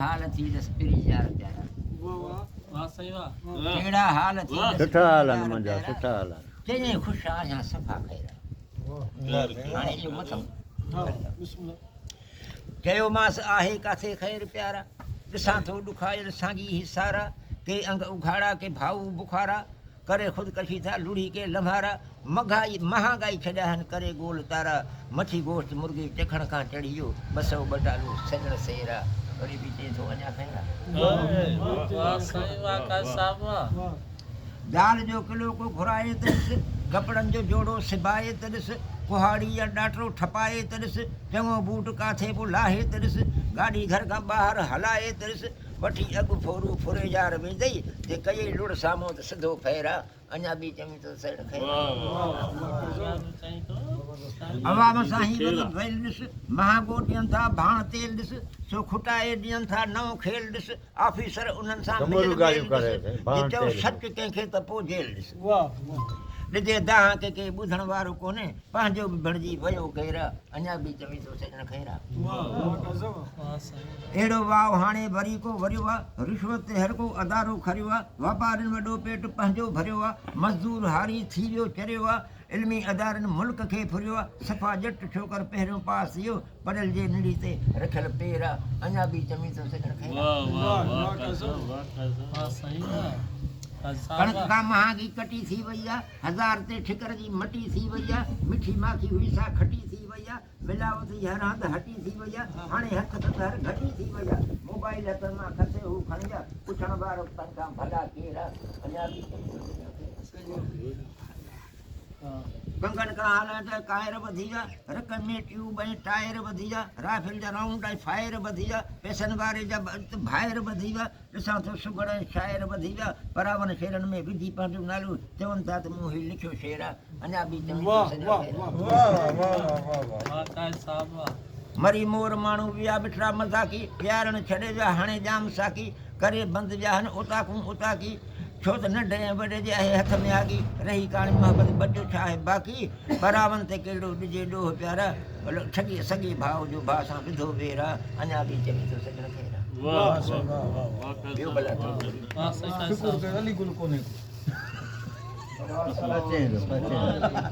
حال ٿي ڏس پرين يار پيارا. ڪهڙا حال ٿي ڏس سٺا پرين حال آهن يار منهنجا پيارا. سٺا حال آهن. چيائين خوش آهيان صفا خيرا. هاڻي اهو مٿم چيومانس آهي ڪاٿي خير پيارا. ڏسان ٿو ڏکايل سانگي هي سارا. ڪي انگ اگهاڙا ڪي ڀائو بخارا. ڪري خودڪشي ٿا لڙهي ڪي لمهارا، مگهائي مهانگائي ڇڏيا هن ڪري گول تارا، مڇي گوشت مرغي چکڻ کان چڙهي ويو، 200 ٻٽالو سڄڻ سيرا، وري به چئين ٿو اڃا خيرا. دال جو ڪلو ڪو گهرائي ته ڏس، ڪپڙن جو جوڙو سبائي ته ڏس، ڪهاڙي يا ڏاٽرو ٺپائي ته ڏس، چڱو بوٽ ڪاٿي پو لاهي ته ڏس، گاڏي گهر کان ٻاهر هلائي ته ڏس، وٺي اڳ ڦورو ڦري يار ويندئي، جي ڪيئي لڙ سامهون ته سڌو ڦيرا، اڃا به چوين ٿو سيڻ خيرا. عوام سان هي وري ويل ڏس، مهانگو ڏين ٿا ڀاڻ تيل ڏس، سو کٽائي ڏين ٿا نئون کيل ڏس، آفيسر انهن سان مليل ميل ڏس، جي چئو سچ ڪنهن کي ته پو جيل ڏس. ڏجي دانهن ڪي ڪي ٻڌڻ وارو ڪونهي، پنهنجو به بڻجي ويو غيرا، اڃا به چوين ٿو سڄڻ خيرا. اهڙو واء هاڻي وري ڪو وريو آ، رشوت تي هر ڪو ادارو کريو آ، واپارين وڏو پيٽ پنهنجو ڀريو آ، مزدور هاري ٿي ويو چريو آ، علمي ادارن ملڪ کي ڦريو آ، صفا ڄٽ ڇوڪر پهريون پاس ٿيو، پڙهيل جي نڙي تي رکيل پير آ، اڃا به چوين ٿو سڄڻ خير آ. ڪڻڪ کان مهانگي ڪٽي ٿي وئي آ، هزار تي ٺڪر جي مٽي ٿي وئي آ، مٺي ماکي هئي سا کٽي ٿي وئي آ، ملاوت جي هر هنڌ هٽي ٿي وئي آ، هاڻي هٿ کت هر گهٽي ٿي وئي آ، موبائل هٿن مان کسي هو کڻي ويا، پڇڻ وارو تن کان ڀلا ڪير آ، اڃا به چئي ٿو دنيا خير آ. ڪنگن کان هلائڻ جا ڪائر وڌي ويا، رڪ ۾ ٽيوب ۽ ٽائر وڌي ويا، رائفل جا رائونڊ ۽ فائر وڌي ويا، پئسن واري جا ڀائر وڌي ويا، ڏسان ٿو سگهڙ ۽ شاعر وڌي ويا، پراون شعرن ۾ وجهي پنهنجو نالو، چون ٿا ته مون هي لکيو شعر آ، اڃا به چوين ٿو سڄڻ خير آ. مري مور ماڻهو ويا مٺڙا مذاقي، پيارڻ ڇڏي ويا هاڻي ڄام ساقي، ڪري بند ويا هن اوطاقون اوطاقي، ڇو ته ننڍي ۽ وڏي جي آهي هٿ ۾ آگي، رهي ڪاڻي محبت بچيو ڇا آهي باقي، پراون تي ڪهڙو ڏجي ڏوهه پيارا، ٺڳي سڳي ڀاء جو ڀاء سان وڌو وير آ، اڃا به چوين ٿو سڄڻ خير آ. ٻيو ڀلا ٿورو وري. شڪر ڪر علي گل ڪونهي ڪو. پچين ٿو پچين.